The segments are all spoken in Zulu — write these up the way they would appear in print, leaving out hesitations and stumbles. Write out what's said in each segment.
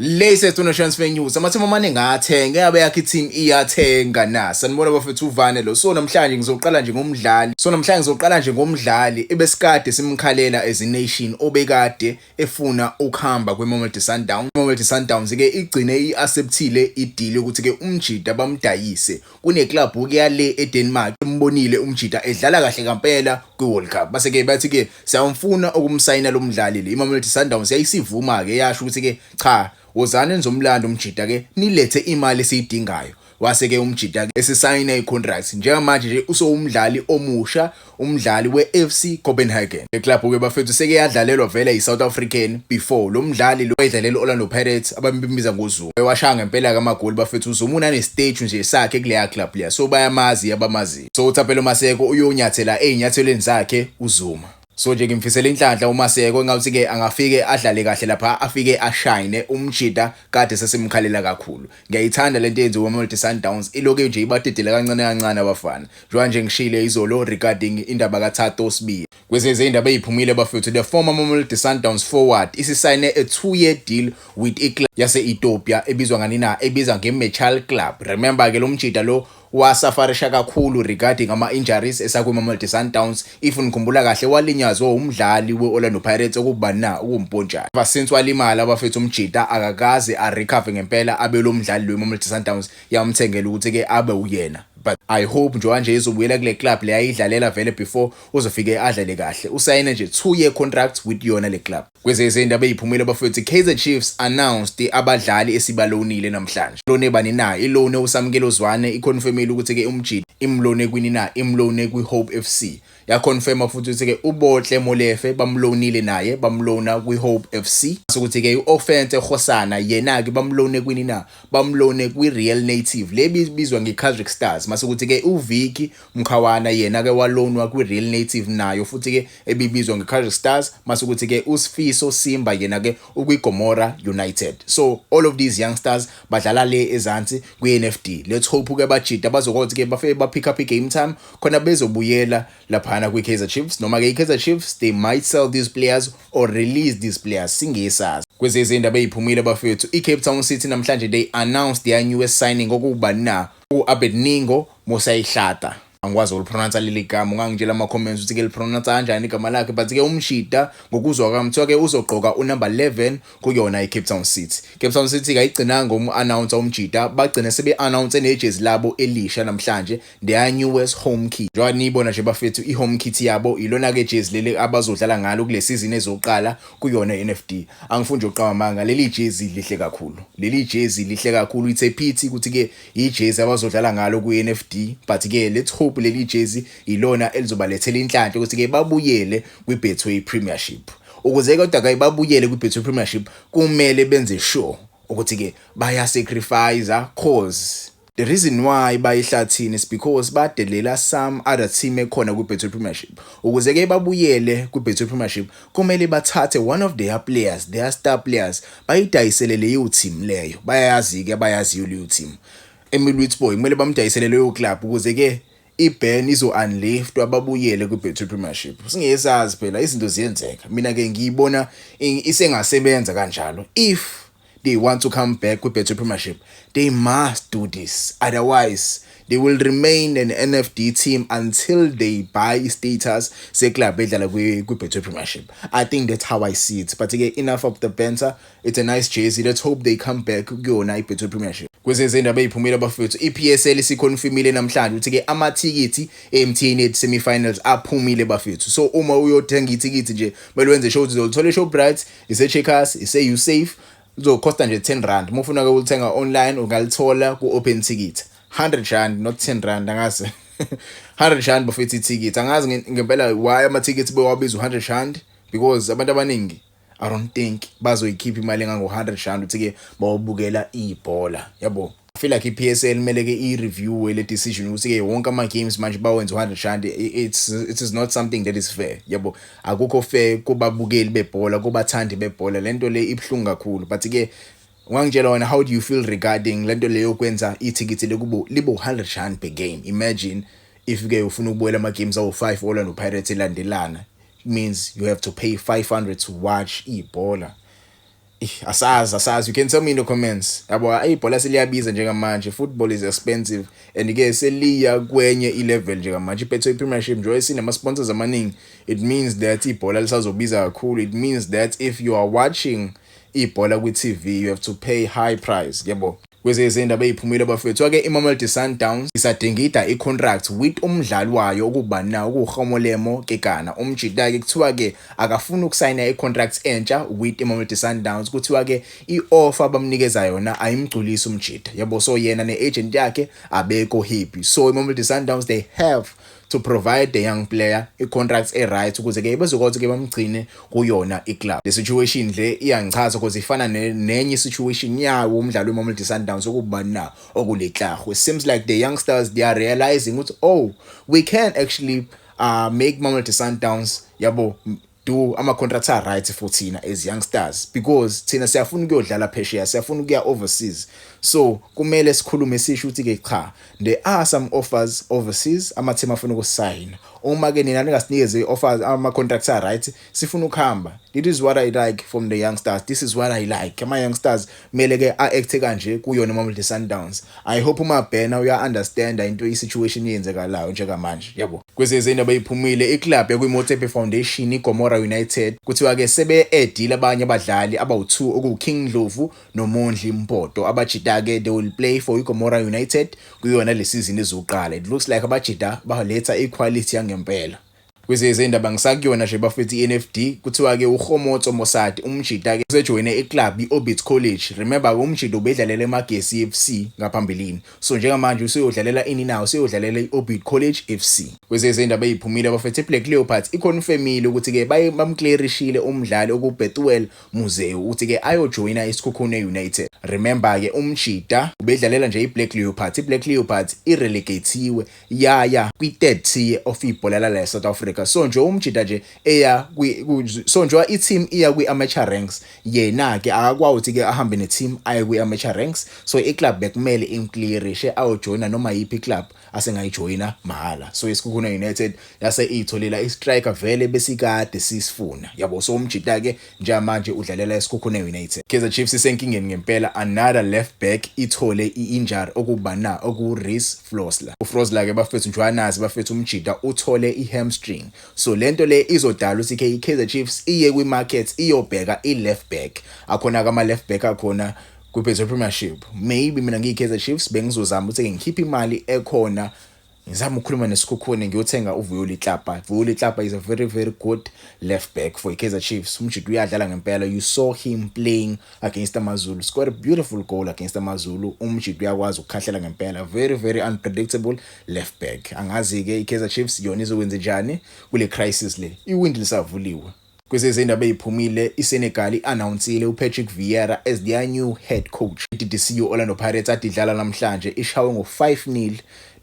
Latest on transfer news, amathimu amaningi ayathenga, engabe yakhe i-team iyathenga na? Sanibona bafethu, uvane lo. So namhlanje ngizoqala nje ngomdlali ebesikade simkhalela as a nation, obekade efuna ukuhamba kweMamelodi Sundowns. Mamelodi Sundowns ke igcine i-acceptile i-deal ukuthi ke umjida bamdayise kune club kuyale eDenmark. Imbonile umjida edlala kahle kampela kwi-World Cup, base ke bathi ke siyamfuna ukumsayina lo mdlali le. IMamelodi Sundowns yayisivuma ke, yasho ukuthi ke cha, wozani nizomlanda umjida ke, nilethe imali esiyidingayo. Wase ke umjida ke esesayina i-contract. Njengamanje nje usowumdlali omusha, umdlali we-FC Copenhagen. Le club ke bafethu seke yadlalelwa vele yi-South African before. Lo mdlali lo edlalela Orlando Pirates, abambiza ngoZuma, washaya ngempela kamagoli bafethu. uZuma unane statue nje sakhe kuleya club leya, so bayamazi abamaziyo. So uThapelo Maseko uyonyathela ezinyathelweni zakhe uZuma. So nje ngimfisela inhlanhla uMaseko, engathi ke angafike adlale kahle lapha, afike ashine. Umjida kade sesimkhalela kakhulu. Ngiyayithanda lento eyenziwa uMamelodi Sundowns, iloke nje ibadedela kancane kancane abafana, njengoba nje ngishile izolo regarding indaba kaThato Sibiya. Kwezinye izindaba eziphumile bafethu, the former Mamelodi Sundowns forward isisayine a 2-year deal with iclub yase-Ethiopia ebizwa ngani na? Ebizwa nge-Mechal Club. Remember ke, lo mjida lo wasafarisha kakhulu regarding ama-injuries esakwi-Mamelodi Sundowns. If nikhumbula kahle, walinyazwa umdlali we-Orlando Pirates okuba na ukuMpontshane. Ever since walimala bafethu, umjida akakaze a-recover ngempela abe lo mdlali lo Mamelodi Sundowns yamthengela ukuthi-ke abe uyena. But I hope njengoba nje izobuyela kule club le ayidlalela vele before, uzofike adlale kahle. Usayine nje 2-year contract with yona le club. Kwezinye izindaba eziphumile bafethu, Kaizer Chiefs announced abadlali esibalonile namhlanje. Loan bani na? Iloan uSamkelo Zwane, iconfirmile ukuthi ke umjidi imloan kwini na? Imloan kwi-Hope FC. Yaconfirma futhi ukuthi ke uBotle Molefe bamlonile naye, bamlona kwi-Hope FC. Ukuthi ke uOfentse Hosana yena ke bamlone kwini na? Bamlone kwi-Real Native le bizwa nge-Casric Stars. Mase ukuthi ke uVicky Mkhawana yena ke walonwa kwi-Real Native nayo futhi ke ebibizwa nge-Casric Stars. Mase ukuthi ke uSifiso Simba yena ke ukwi-Gomora United. So all of these youngsters badlala le ezansi kwi-NFD. Let's hope ke bajida bazokwazi ke bafike ba pick up i-game time khona bezobuyela laphana kwi-Kaizer Chiefs, noma ke i-Kaizer Chiefs, they might sell these players or release these players, singesazi. Kwezinye izindaba eziphumile bafethu, i-Cape Town City namhlanje they announced their newest signing, okuba na u-Abednego Mosaihlata. Angikwazi ukulipronounce leli gama, ungangitshela ama-comments ukuthi ke lipronounce kanjani igama lakhe. But ke umshida, ngokuzwa kwami, kuthiwa ke uzogqoka unumber 11 kuyona i-Cape Town City. Cape Town City kayigcinanga umu-announce umjida, bagcine sebe-announce nejezi labo elisha namhlanje, their newest home kit. Njengoba niyibona nje bafethu, i-home kit yabo ilona-ke jezi leli abazodlala ngalo kule season ezoqala kuyona i-NFD. Angifuni nje ukuqamba amanga, leli jezi lihle kakhulu, leli jezi lihle kakhulu. It's a pity ukuthi-ke ijezi abazodlala ngalo kwi-NFD, but-ke let's hope leli jezi ilona elizobalethela inhlanhla ukuthi-ke babuyele kwi-Betway Premiership. Ukuze kodwa-ke babuyele kwi-Betway Premiership, kumele benze sure ukuthi-ke baya-sacrifice, cause the reason why bayihlathini is because badelela some other team ekhona kwi-Betway Premiership. Ukuze-ke babuyele kwi-Betway Premiership, kumele bathathe one of their players, their star players, bayidayisele leyo team leyo. Bayayazi-ke abayaziyo leyo team, Emil Witbooi, kumele bamdayisele leyo club ukuze-ke i-ban izo-unliftwa, babuyele kwi-Betway Premiership. Singesazi phela, izinto ziyenzeka. Mina-ke ngiyibona isengasebenza kanjalo. If they want to come back kwi-Betway Premiership, they must do this, otherwise they will remain an NFD team until they buy status seclub edlala kwi-Betway Premiership. I think that's how I see it. But ke enough of the banter. It's a nice jersey. Let's hope they come back kuyona i-Betway Premiership. Kwezezindaba eziphumile bafethu, i-PSL isiconfirmile namhlanje ukuthi ke amathikithi e-MTN 8 semi-finals aphumile bafethu. So uma uyothenga ithikithi nje, kumele wenze sure ukuthi uzolithola e-Shoprite, ise-Checkers, ise-Usave. Lizokhosta nje R10. Uma ufuna ke ukuthenga online, ungalithola ku-Open Ticket, R100, not R10. Angazi, R100 bafethu ithikithi. Angazi ngempela why amathikithi bewabiza u-R100, because abantu abaningi, I don't think bazoyikhipha imali engango-R100 ukuthi-ke bawubukela ibhola yabo. I feel like i-PSL kumele ke i-review le decision ukuthi-ke wonke ama-games manje bawenze u-R100. It is not something that is fair yabo, akukho fair kubabukeli bebhola, kubathandi bebhola. Lento le ibuhlungu kakhulu. But-ke ungangitshela wena, how do you feel regarding lento leyo yokwenza ithikithi lekubo libo R100 per game? Imagine if ke ufuna ukubukela ama-games awu-5 Orlando Pirates elandelana, it means you have to pay 500 to watch ibhola. Asazi, asazi. You can tell me in the comments, yabo. Ibhola seliyabiza njengamanje. Football is expensive and ke seliya kwenye i-level njengamanje. iBetway Premiership njengoba sinama sponsors amaningi, it means that ibhola lisazobiza kakhulu. It means that if you are watching ibhola kwi-TV, you have to pay high price, yabo. Kwezezindaba eziphumile, bafethu, ake iMamelodi Sundowns isadingida i-contract with umdlali wayo okuba na okuGomolemo Kekana. Umjita ke kuthiwa ke akafuni ukusayina i-contract entsha with iMamelodi Sundowns. Kuthiwa ke i-offer abamnikeza yona ayimgculisi umjita, yabo. So yena ne-agent yakhe abekho happy, so iMamelodi Sundowns, they have to provide the young player i-contract e-right ukuze ke bezokwazi ke bamgcine kuyona i-club. Le situation le iyangichaza because ifana nenye situation yawo umdlalo weMamelodi Sundowns okuba na okuleklaho. It seems like the youngsters, they are realizing ukuthi, oh, we can actually make Mamelodi Sundowns, yabo, do ama-contracts a-right for thina as youngsters, because thina siyafuna ukuyodlala phesheya, siyafuna ukuya overseas. So kumele sikhulume, sisho ukuthi-ke cha, there are some offers overseas, ama-team afuna ukusayina. Uma-ke nina ningasinikeze i-offers, ama-contracts a-right, sifuna ukuhamba. This is what I like from the youngsters. This is what I like. Ama-youngsters kumele-ke a-acte kanje kuyona iMamelodi Sundowns. I hope uMabhena uya-understanda into, i-situation eyenzekalayo njengamanje, yabo. Kwezezindaba eyiphumile, iclub yakwi-Motsepe Foundation, iGomora United, kuthiwa-ke sebe-addile abanye abadlali abawu-2, okuwu-King Ndlovu noMondli Mpoto. Abajita-ke, they will play for iGomora United kuyona le season ezoqala. It looks like abajita baletha iquality yangempela. Kwezezindaba ngisakuyona nje, bafethu, i-NFD, kuthiwa-ke uKgomotso Mosadi, umjita-ke, usejoyine iclub i-Orbit College. Remember, umjita ubedlalela eMagesi FC ngaphambilini, so njengamanje useyodlalela ini nawo? Useyodlalela i-Orbit College FC. Kwezezindaba eyiphumile, bafethu, i-Black Leopards iconfirmile ukuthi-ke baye bamclearishile umdlali okuBethuel Muzeu ukuthi-ke ayojoyina iSekhukhune United. Remember-ke, umjita ubedlalela nje i-Black Leopards. I-Black Leopards irelegatiwe yaya kwi-third tier of ibhola la South Africa. So nje umjita nje eya so nje i-team iya kwi-amateur ranks, yena-ke akakwazi ukuthi-ke ahambe ne-team aye kwi-amateur ranks. So i-club bekumele imclearishe ayojoyina noma yiphi i-club asengayijoyina mahhala. So iSekhukhune United yase iyitholela i-striker vele besikade sisifuna, yabo. So umjita-ke njengamanje udlalela iSekhukhune United. Kaizer Chiefs isenkingeni ngempela. Another left back ithole i-injury, okuba na oku-Reece Frosler. UFrosler-ke, bafethu, njengoba nazi, bafethu, umjita uthole i-hamstring. So lento le izodala ukuthi-ke i-Kaizer Chiefs iye kwi-market iyobheka i-left back. Akhona-ke ama-left back akhona kwi-Betway Premiership. Maybe mina ngiyi-Kaizer Chiefs bengizozama ukuthi-ke ngikhiphe imali ekhona, ngizama ukukhuluma neSekhukhune, ngiyothenga uVuyo Letlapa. Vuyo Letlapa is a very, very good left back for i-Kaizer Chiefs. Umjita uyadlala ngempela. You saw him playing against AmaZulu, scored a beautiful goal against AmaZulu. Umjita uyakwazi ukukhahlela ngempela. Very, very unpredictable left back. Angazi-ke i-Kaizer Chiefs yona izokwenza njani kule crisis le. Iwindi lisavuliwe. Kwezezindaba eziphumile, iSenegal i-announcile uPatrick Vieira as their new head coach. I-DDCU Orlando Pirates ade idlala namhlanje ishawe ngo-5-0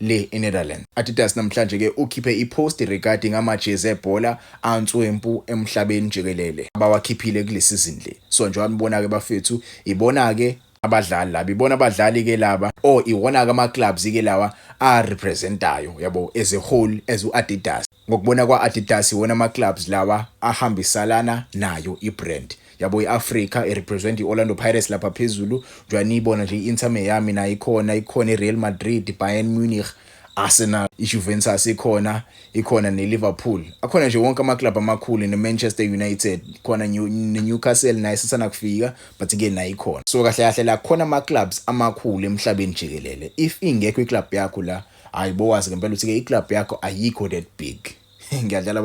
le eNetherlands. Adidas namhlanje ke ukhiphe ipost regarding amajezi ebhola answempu emhlabeni jikelele abawakhiphile kule season le. So njengoba nibona ke, bafethu, ibona ke abadlali laba, ibona abadlali ke laba or iwona ke ama clubs ke lawa a representayo, yabo, as a whole, as uAdidas. Ngokubona kwa-Adidas, iwona ama clubs lawa ahambisalana nayo ibrand, yabo. iAfrica irepresent iOrlando Pirates lapha phezulu, njengoba niyibona nje. i-Inter Miami nayo ikhona, ikhona iReal Madrid, Bayern Munich, Arsenal, iJuventus ikhona, ikhona neLiverpool, akhona nje wonke ama-club amakhulu, neManchester United khona, neNewcastle nayo sisana kufika, but ke nayo ikhona. So kahle kahle la khona ama-clubs amakhulu emhlabeni jikelele. If ingekho iclub yakho la, hayi, bowazi ngempela ukuthi ke iclub yakho ayikho that big. Ngiyadlala.